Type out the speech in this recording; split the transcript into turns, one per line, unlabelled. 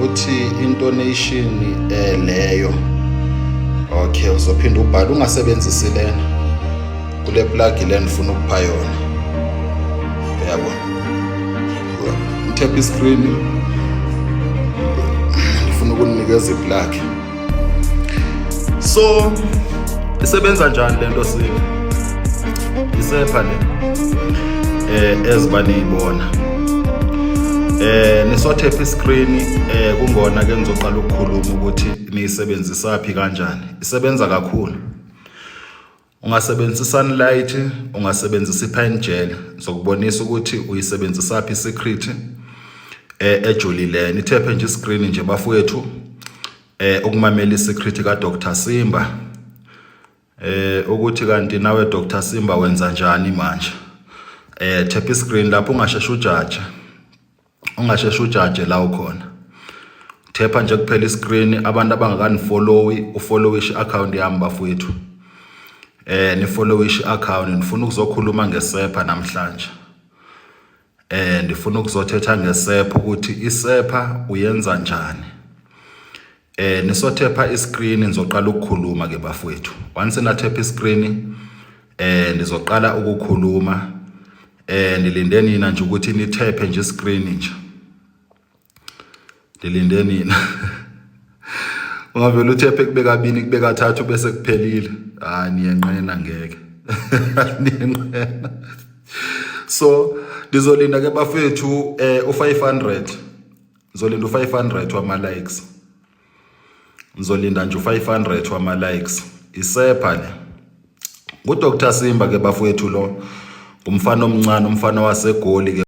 Uthi intonation leyo. Okay, uzophinda ubhale ungasebenzisi lena kule plug le ndifuna ukupha yona. Uyabona, ngithepha iscreen, ndifuna ukunikeza iplug. So isebenza njani lento? Sipha isepha le eziba niyibona nisothepha iscreen kungona ke ngizoqala ukukhuluma ukuthi niyisebenzisa phi, kanjani. Isebenza kakhulu. Ungasebenzisa sunlight, ungasebenzisa i-pine gel. Ngizokubonisa ukuthi uyisebenzisa phi secret ejulile. Nithephe nje iscreen nje bafowethu ukumamela isecret ka Dr Simba, ukuthi kanti nawe Dr Simba wenza njani manje. Tap iscreen lapho, ungasheshe ujaje, ungasheshe ujaje la ukhona. Thepha nje kuphela iscreen. Abantu abangakanifollowi, ufollowish account yami bafowethu, nifollowish account. Ngifuna ukuzokhuluma ngesepha namhlanje. Ndifuna ukuzothetha ngesepha, ukuthi isepha uyenza njani. Nisothepha iscreen, nizoqala ukukhuluma ke bafowethu. Once nathepha iscreen, ndizoqala ukukhuluma. Ndilinde nina nje ukuthi nithephe nje iscreen nje. Ndilinde nina. Ungavela uthephe kube kabini, kube kathathu, bese kuphelile. Hayi, niyenqena, ngeke. Niyenqena. So ndizolinda ke bafethu u500. Ngizolinda u500 wama likes. Ngizolinda nje u500 wama likes. Isepha le. NguDr Simba ke bafowethu lo. Umfana omncane, umfana waseGoli ke.